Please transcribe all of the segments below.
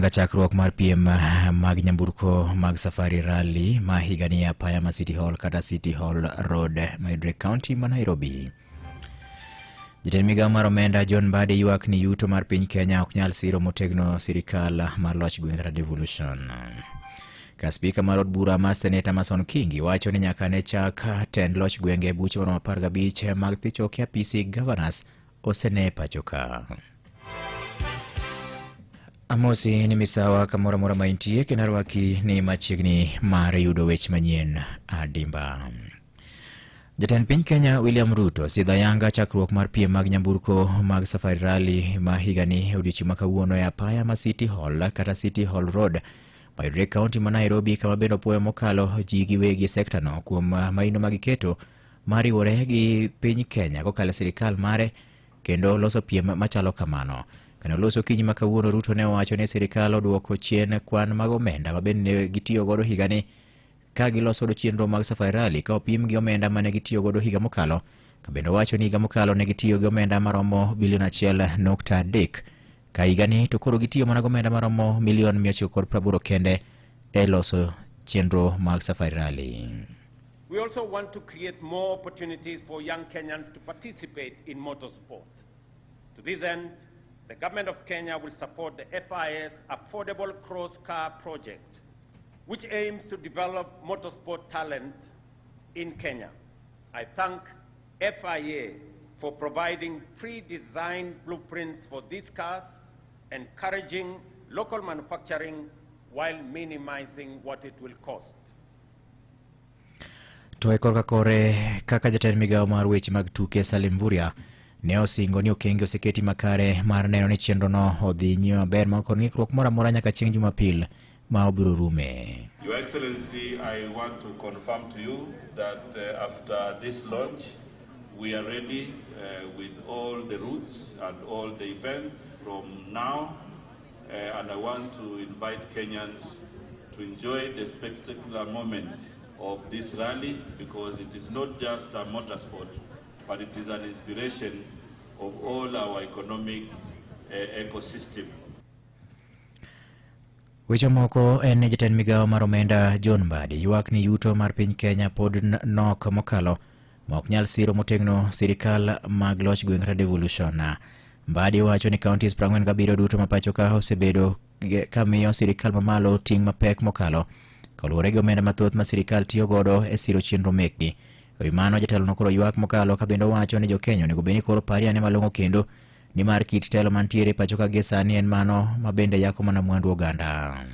ayanga chakruok mar piem mag nyamburko mag Safari Rally ma higani e apaya ma City Hall kata City Hall Road mayudore kaunti ma Nairobi. Jatend migawo mar omenda John Mbadi ywak ni yuto mar piny Kenya ok nyal siro motegno sirikal mar loch gweng' kata devolution. Ka spika mar od bura mar Seneta Amason Kingi wacho ni nyaka ne chak tend loch gwenge buche maromo 15 mag thicho e apisi governors osene e pacho ka. Amosi ni misawa kamoro amora ma intie kendo arwaki ni machiegni mar yudo weche manyien adimba. Jatend piny Kenya William Ruto sidho ayanga chakruok mar piem mag nyamburko mag Safari Rally ma higani odiochieng' ma kawuono e apaya ma City Hall kata City Hall Road mayudore e kaunti ma Nairobi kama bende opuoyo mokalo ji giwegi e sektano kuom maino ma giketo mar riwore gi piny Kenya kokalo e sirikal mare kendo loso piem machalo kamano. Kane oloso okinyi ma kawuono, Ruto ne owacho ni sirikal oduoko chien kwan mag omenda ma bende ne gitiyo godo higani ka giloso godo chenro mag Safari Rally ka opim gi omenda mane gitiyo godo higa mokalo. Ka bende owacho ni higa mokalo ne gitiyo gi omenda maromo bilion 1.3 ka higani to koro gitiyo mana gi omenda maromo milion 980 kende e loso chenro mag Safari Rally. We also want to create more opportunities for young Kenyans to participate in motorsport. To this end, the government of Kenya will support the FIS Affordable Cross Car Project, which aims to develop motorsport talent in Kenya. I thank FIA for providing free design blueprints for these cars, encouraging local manufacturing while minimizing what it will cost. To e korka kore kaka jatend migawo mar weche mag tuke Salim Mvurya ne osingo ni okenge oseketi makare mar neno ni chenrono odhi nyime maber ma ok ng'ikruok moro amora nyaka chieng' Jumapil ma obiro rume. Your Excellency, I want to confirm to you that after this launch, we are ready with all the routes and all the events from now. And I want to invite Kenyans to enjoy the spectacular moment of this rally because it is not just a motorsport, but it is an inspiration of all our economic ecosystem. Weche moko en ni jatend migawo mar omenda John Mbadi ywak ni yuto mar piny Kenya pod nok mokalo ma ok nyal siro motegno sirikal mag loch gweng' kata devolution. Mbadi wacho ni counties 47 duto ma pacho ka osebedo ka miyo sirikal mamalo ting' mapek mokalo kaluwore gi omenda mathoth ma sirikal tiyo godo e siro chenro mekgi. E wi mano, jatelono koro ywak mokalo ka bende owacho ni jokenya onego bed ni koro pari ane malong'o kendo nimar kit telo mantiere pacho ka gie sani en mano ma bende yako mana mwandu oganda.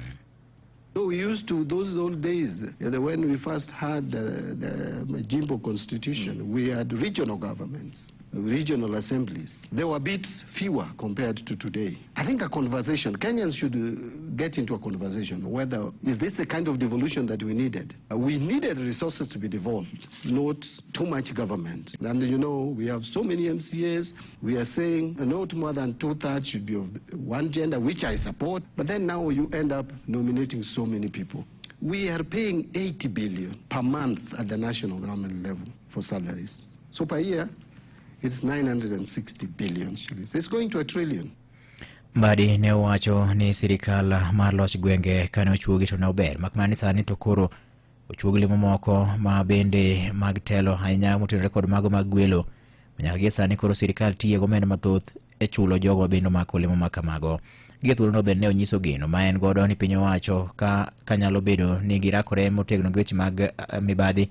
So we used to, those old days, when we first had the Majimbo constitution, we had regional governments, regional assemblies. They were a bit fewer compared to today. I think a conversation, Kenyans should get into a conversation whether, is this the kind of devolution that we needed? We needed resources to be devolved, not too much government. And we have so many MCAs. We are saying not more than 2/3 should be of one gender, which I support. But then now you end up nominating so many people. We are paying 80 billion per month at the national government level for salaries. So per year, it's 960 billion shillings. It's going to a trillion. Mbadi ne owacho ni sirikal mar loch gwenge kane ochuogi to ne ober mak mana ni sani to koro ochuog lemo moko ma bende mag telo ahinya motenore kod mago mag gwelo ma nyaka gie sani koro sirikal tiye gomenda mathoth e chulo jogo ma bende omako lemo ma kamago. Gie thuolono bende ne onyiso geno ma en godo ni piny owacho ka kanyalo bedo ni girakore motegno gi weche mag mibadhi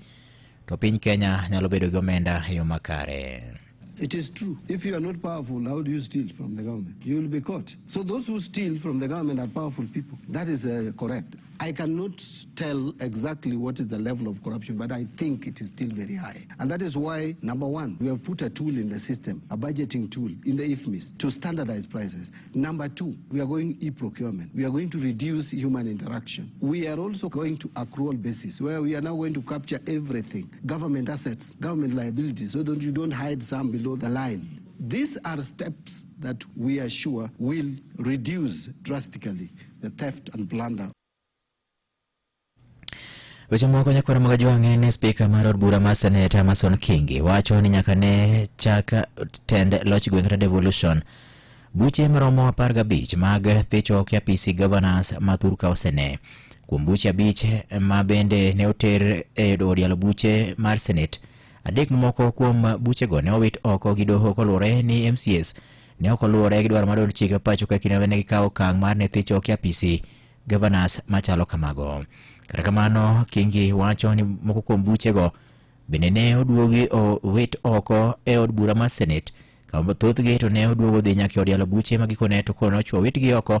to piny Kenya nyalo bedo gi omenda e yo makare. It is true. If you are not powerful, how do you steal from the government? You will be caught. So those who steal from the government are powerful people. That is correct. I cannot tell exactly what is the level of corruption, but I think it is still very high. And that is why, number one, we have put a tool in the system, a budgeting tool in the IFMIS to standardize prices. Number two, we are going e-procurement. We are going to reduce human interaction. We are also going to accrual basis, where we are now going to capture everything, government assets, government liabilities, so that you don't hide some below the line. These are steps that we are sure will reduce drastically the theft and plunder. Weche moko nyakwar mag Ajwang' en ni spika mar od bura mar Seneta Amason Kingi wacho ni nyaka ne chak tend loch gweng' kata devolution. Buche maromo 15 mag thicho oko e apisi governors ma thurka osene. Kuom buche 5 ma bende ne oter e od yalo buche mar Senate, 3 mamoko kuom buchego ne owit oko gi doho koluwore ni MCAs ne ok oluwore gi dwaro mar duond chike pacho ka kinde ne gikawo okang' mar ne thicho oko e apisi governors machalo kamago. Kata kamano, Kingi wacho ni moko kuom buchego bende ne oduogi owit oko e od bura mar Senate, kama thothgi to ne oduogo dhi nyaka e od yalo buche ma gikone to koro nochwo witgi oko.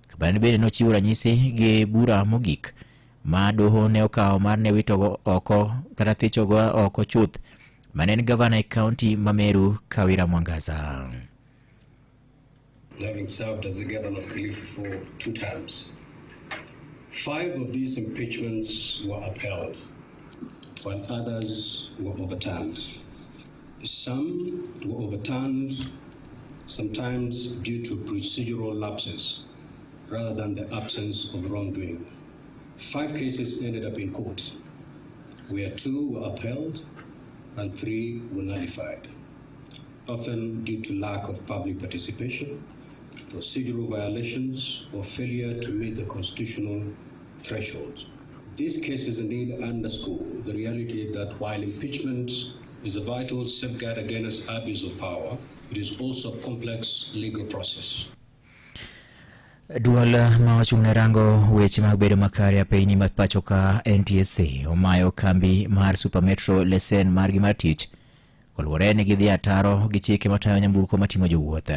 Kamano bende nochiwo ranyisi gi bura mogik ma doho ne okawo mar ne wito oko kata thichogo oko chuth mane en gavana e kaunti ma Meru Kawira Mwangaza. Having served as the governor of Kilifi for 2 terms. 5 of these impeachments were upheld, while others were overturned. Some were overturned, sometimes due to procedural lapses, rather than the absence of wrongdoing. 5 cases ended up in court, where 2 were upheld and 3 were nullified, often due to lack of public participation, procedural violations, or failure to meet the constitutional thresholds. These cases indeed underscore the reality that while impeachment is a vital safeguard against abuse of power, it is also a complex legal process. Duol ma ochung' ne rango weche mag bedo makare e piny ma pacho ka NTSA omayo kambi mar Supermetro lesen margi mar tich koluwore ni gidhi ataro gi chike matayo nyamburko mating'o jowuoth.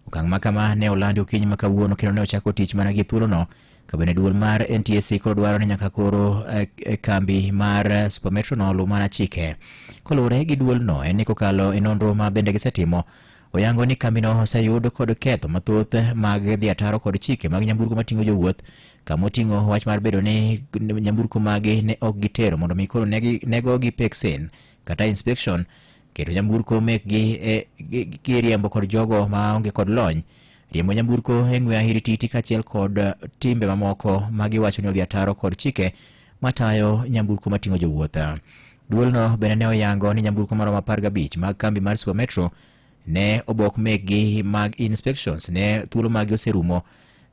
Okang' ma kama ne olandi okinyi ma kawuono kendo ne ochako tich mana gi thuolono ka bende duol mar NTSA koro dwaro ni nyaka koro kambi mar Supermetro no oluw mana chike. Koluwore gi duolno en ni kokalo e nonro ma bende gisetimo, oyango ni kambino oseyud kod ketho mathoth mag dhi ataro kod chike mag nyamburko mating'o jowuoth, kama oting'o wach mar bedo ni nyamburko magi ne ok gitero mondo mi koro negogi peksen kata inspection, keto nyamburko mekgi kiriembo kod jogo maonge kod lony, riembo nyamburko e ng'we ahirititi kaachiel kod timbe mamoko ma giwacho ni odhi ataro kod chike matayo nyamburko mating'o jowuoth. Duolno bende ne oyango ni nyamburko maromo 15 mag kambi mar Supermetro ne obok mekgi mag inspections ne thuolo maggi oserumo,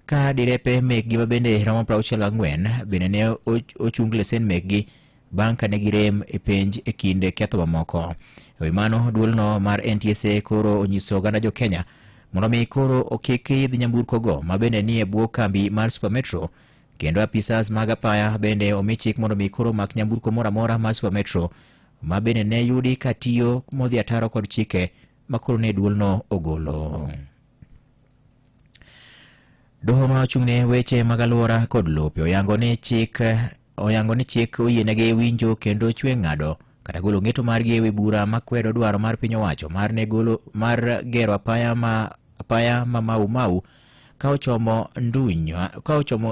ka direpe mekgi ma bende romo 64 bende ne ochung lesen mekgi bang' ka ne girem e penj e kind ketho mamoko. E wi mano, duolno mar NTSA koro onyiso oganda jo Kenya mondo mi koro kik idh nyamburko go ma bende ni e bwo kambi mar Supermetro, kendo apisas mag apaya bende omi chik mondo mi koro mak nyamburko moro amora mar Supermetro ma bende ne yudi ka tiyo modhi ataro kod chike ma koro ne duolno ogolo. Doho ma ochung'ne weche mag alwora kod lope oyango ni chik oyienegi winjo kendo chwe ng'ado kata golo ng'eto margi ewi bura makwedo dwaro mar piny owacho mar ne golo mar gero apaya ma Mau Mau ka ochomo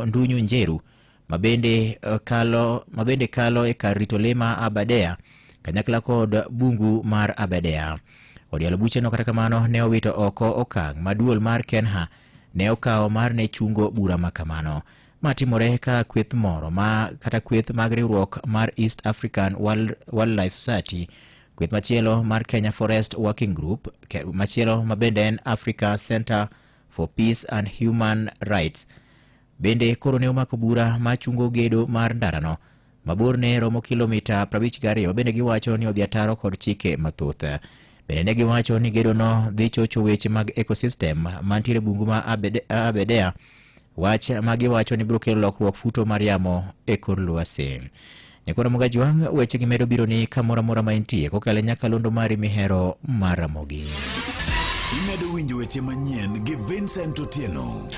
Ndunyu Njeru ma bende kalo e kar rito le ma Aberdare kanyakla kod bungu mar Aberdare. Od yalo bucheno kata kamano ne owito oko okang' ma duol mar Kenha ne okawo mar ne chungo bura ma kamano. Ma timore ka kweth moro ma kata kweth mag riwruok mar East African Wildlife Society, kweth machielo mar Kenya Forest Working Group, machielo ma bende en Africa Center for Peace and Human Rights, bende koro ne omako bura ma chungo gedo mar ndarano maborne romo kilomita 52 ma bende giwacho ni odhi ataro kod chike mathoth. Bende ne giwacho ni gedono dhi chocho weche mag ecosystem mantiere bungu ma Aberdare, wach ma giwacho ni biro kelo lokruok futo mar yamo e kor lwasi. Nyakoro Mugajwang', weche gi medo biro ni kamoro amora ma intie kokalo nyakalondo mari mihero mar Ramogi. Imedo winjo weche manyien gi Vincent Otieno.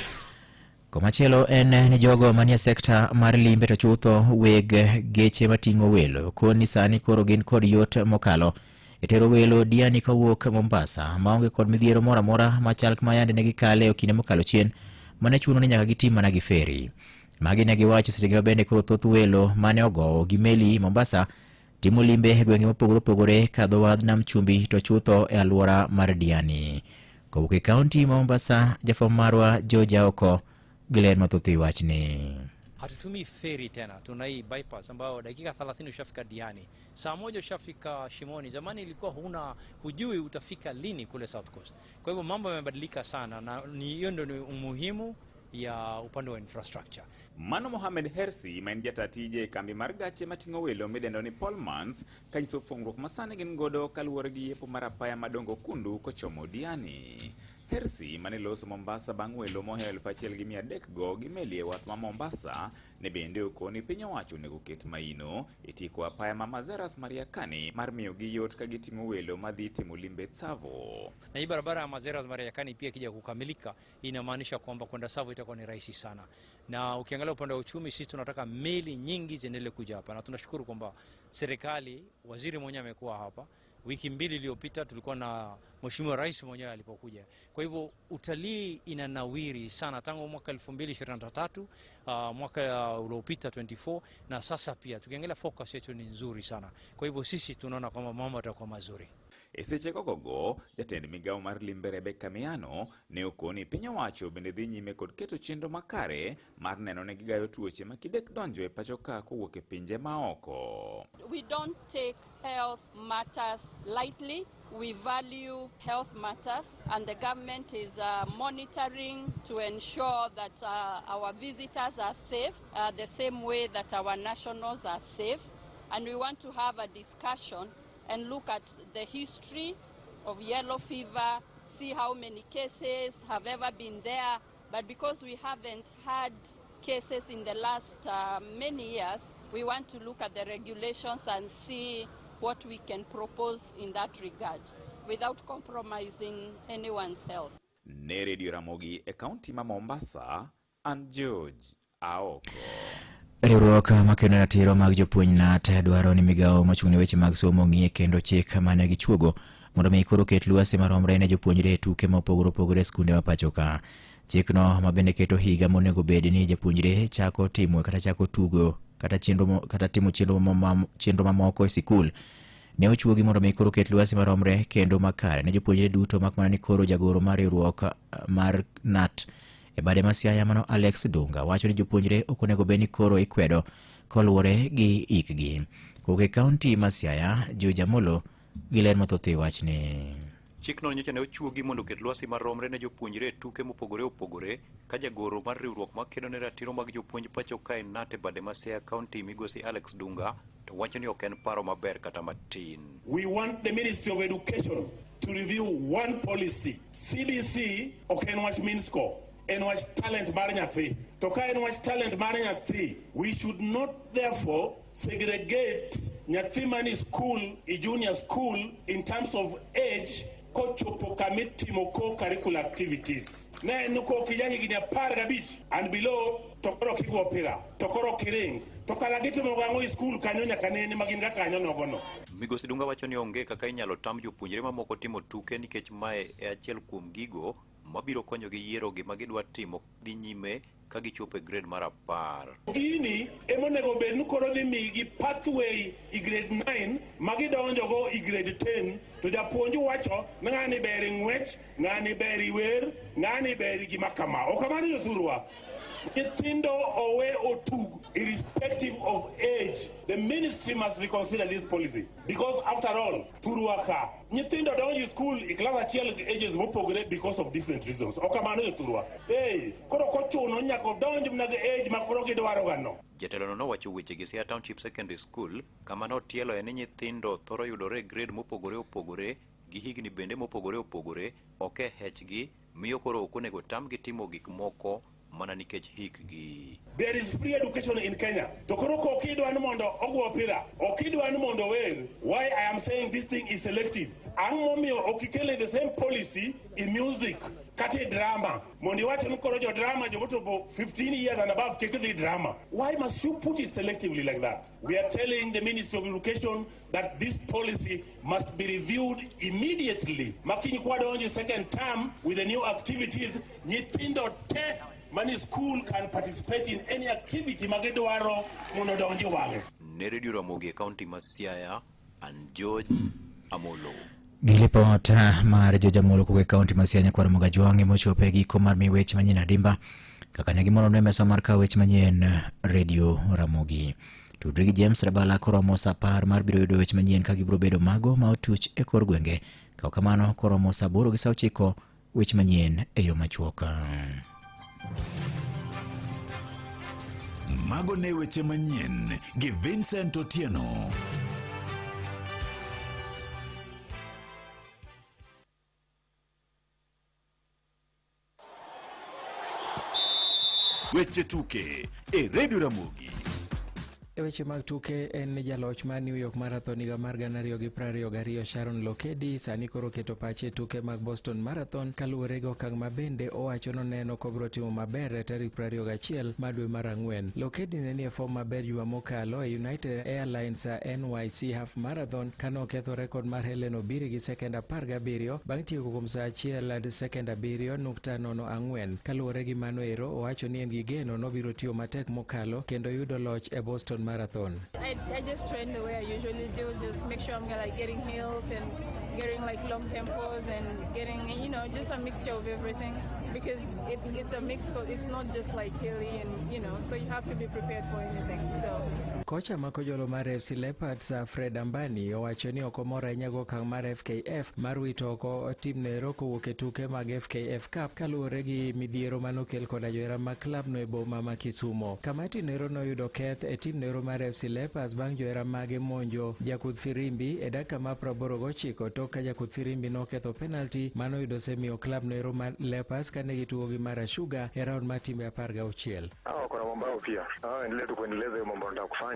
Komachielo en ni jogo manie sekta mar limbe to chutho weg geche mating'o welo koni sani koro gin kod yot mokalo e tero welo Diani kowuok Mombasa maonge kod midhiero moro amora machal ma yande ne gikale e kinde mokalo chien mane chuno ni nyaka gitim mana gi feri. Magi ne giwacho seche ma bende koro thoth welo mane ogowo gi meli Mombasa timo limbe e gwenge mopogore opogore kadho wadh nam chumbi to chutho e alwora mar Diani. Kowuok e kaunti ma Mombasa, jafwambo marwa George Aoko gi ler mathoth e wachni. Hatutumii feri tena, tuna hii bypass ambayo dakika 30 ushafika Diani, saa 1 ushafika Shimoni. Zamani ilikuwa hujui utafika lini kule South Coast. Kwa hivyo mambo yamebadilika sana, na hiyo ndio ni umuhimu ya upande wa infrastructure. Mano Mohamed Hersi ma en jata tije e kambi mar gache mating'o welo midendo ni Polmans kanyiso fungruok ma sani gin godo kaluwore gi yepo mar apaya madongo kundu kochomo Diani. Hersi mane loso Mombasa bang' welo mohewo 1300 go gi meli e wath ma Mombasa ne bende okoni piny owacho onego ket maino e tieko apaya ma Mazeras Mariakani mar miyogi yot ka giting'o welo madhi timo limbe Tsavo. Na hii barabara ya Mazeras Mariakani pia ikija kukamilika inamaanisha kwamba kwenda Tsavo itakuwa ni rahisi sana. Na ukiangalia upande wa uchumi, sisi tunataka meli nyingi ziendelee kuja hapa, na tunashukuru kwamba serikali, waziri mwenyewe amekuwa hapa. Wiki 2 iliyopita tulikuwa na Mheshimiwa Rais mwenyewe alipokuja. Kwa hivyo utalii inanawiri sana tangu mwaka 2023, mwaka uliopita 24, na sasa pia tukiangalia focus yetu ni nzuri sana. Kwa hivyo sisi tunaona kwamba mambo yatakuwa mazuri. E seche gogogo, jatend migawo mar limbe Rebecca Miano ne okoni piny owacho bende dhi nyime kod keto chenro makare mar neno ni gigayo tuoche ma kidek donjo e pacho ka kowuok e pinje maoko. We don't take health matters lightly. We value health matters, and the government is monitoring to ensure that our visitors are safe, the same way that our nationals are safe. And we want to have a discussion and look at the history of yellow fever, see how many cases have ever been there. But because we haven't had cases in the last many years, we want to look at the regulations and see what we can propose in that regard without compromising anyone's health. Ne Radio Ramogi e kaunti ma Mombasa, an George Aoko. Riwruok makeno ratiro mag jopuonj KNUT dwaro ni migawo mochung' ne weche mag somo ong'iye kendo chik mane gichuogo mondo mi koro ket lwasi maromre ne jopuonjre e tuke mopogore opogore e skunde ma pacho ka. Chikno ma bende keto higa monego bed ni japuonjre chako timo kata chako tugo kata chenro kata timo chenro mamoko e sikul ne ochuogi mondo mi koro ket lwasi maromre kendo makare ne jopuonjre duto, mak mana ni koro jagoro mar riwruok mar KNUT e bade ma Siaya mano Alex Dunga wacho ni jopuonjre ok onego bed ni koro ikwedo koluwore gi hikgi. Kowuok e kaunti ma Siaya, George Amolo gi ler mathoth e wachni. Chikno nyocha ne ochuogi mondo oket lwasi maromre ne jopuonjre e tuke mopogore opogore, ka jagoro mar riwruok makedo ne ratiro mag jopuonj pacho kae KNUT e bade ma Siaya County migosi Alex Dunga to wacho ni ok en paro maber kata matin. We want the Ministry of Education to review one policy. CBC ok en wach mean score, en wach talent mar nyathi. To ka en wach talent mar nyathi, we should not therefore segregate nyathi mani school i junior school in terms of age kochopo kamitimo co-curricular activities. Ne en ko kija higni 15 and below to koro ok igo opira, to koro ok iring, to kara gitimo gang'o e skul kanyo nyaka nene ma gin ga kanyo nogono. Migosi Dunga wacho ni onge kaka inyalo tam jopuonjre mamoko timo tuke nikech mae e achiel kuom gigo mabiro konyogi yiero gima gidwa timo dhi nyime ka gichopo e grade mar 10. Gini emonego bed ni koro dhi migi pathway i grade 9 ma gidonjogo i grade 10, to japuonj wacho ni ng'ani ber i ng'wech, ng'ani ber i wer, ng'ani ber i gima kama. Ok kamano jothurwa? Nyithindo owe otug irrespective of age. The ministry must reconsider this policy because after all, thurwa ka nyithindo donjo e school i klas achiel gi ages mopogore because of different reasons. Ok kamano jothurwa? Hey, koro kochuno nyaka odonj mana gi age ma koro gidwaro gano. Jatelono nowacho wechegi Siaya Township Secondary School kama notieloe ni nyithindo thoro yudore e grade mopogore opogore gi higni bende mopogore opogore ok e hechgi, miyo koro ok onego tamgi timo gik moko mana nikech hikgi. There is free education in Kenya. To koro ko ok idwa ni mondo ogo opira, ok idwa ni mondo ower. Why I am saying this thing is selective. Ang' momiyo ok ikele the same policy in music kata e drama. Mondo iwach ni koro jo drama jomochopo 15 years and above kik dhi drama. Why must you put it selectively like that? We are telling the Ministry of Education that this policy must be reviewed immediately. Makiny kwadonjo second term with the new activities, nyithindo te mani school can participate in any activity magidwaro mondo odonji wang'e. Ne Radio Ramogi e kaunti ma Siaya, an George Amolo. Gi lipot mar George Amolo kowuok e kaunti ma Siaya, Nyakwar Ramogi Ajwang' mochopo e giko mar mi weche manyien adimba. Kaka ne gimoro e mesa mar kawo weche manyien Radio Ramogi. Tudri gi James Rabala koromo saa 10 mar biro yudo weche manyien ka gibiro bedo mago ma otuch e kor gwenge. Kaw kamano koromo saa 8 gi saa 9 weche manyien e yo machuok. Mago ne weche manyien gi Vincent Otieno. Weche tuke e Radio Ramogi. E weche mag tuke en ni jaloch mar New York Marathon higa mar 2022 Sharon Lokedi sani koro keto pache e tuke mag Boston Marathon kaluwore gi okang' ma bende owacho noneno kobiro timo maber e tarik 21 mar dwe mar ang'wen. Lokedi ne ni e fom maber juma mokalo e United Airlines NYC Half Marathon kane oketho rekod mar Hellen Obiri gi sekend 17 bang' tieko kuom saa 1 sekend 7.04. Kaluwore gi mano ero, owacho ni en gi geno nobiro tiyo matek mokalo kendo yudo loch e Boston Marathon. I just train the way I usually do, just make sure I'm like getting hills and getting like long tempos and getting, you know, just a mixture of everything, because it's a mix, it's not just like hilly and, you know, so you have to be prepared for anything. So Kocha ma kojolo mar FC Leopards Fred Ambani owacho ni ok omor ahinya gi okang' mar FKF mar wito oko tim noero kowuok e tuke mag FKF Cup kaluwore gi midhiero manokel koda johera mag klab no e boma ma Kisumo. Kamati noero noyudo keth e tim noero mar FC Leopards bang' johera mage monjo jakudh firimbi e dakika mar 89 tok ka jakudh firimbi noketho penalty manoyudo osemiyo klab noero mar Leopards kane gitugo gi Mara Sugar e round mar timbe 16. Hawa wako na mambo yao pia. Hawa endelee tu kuendeleza hiyo mambo wanataka kufanya.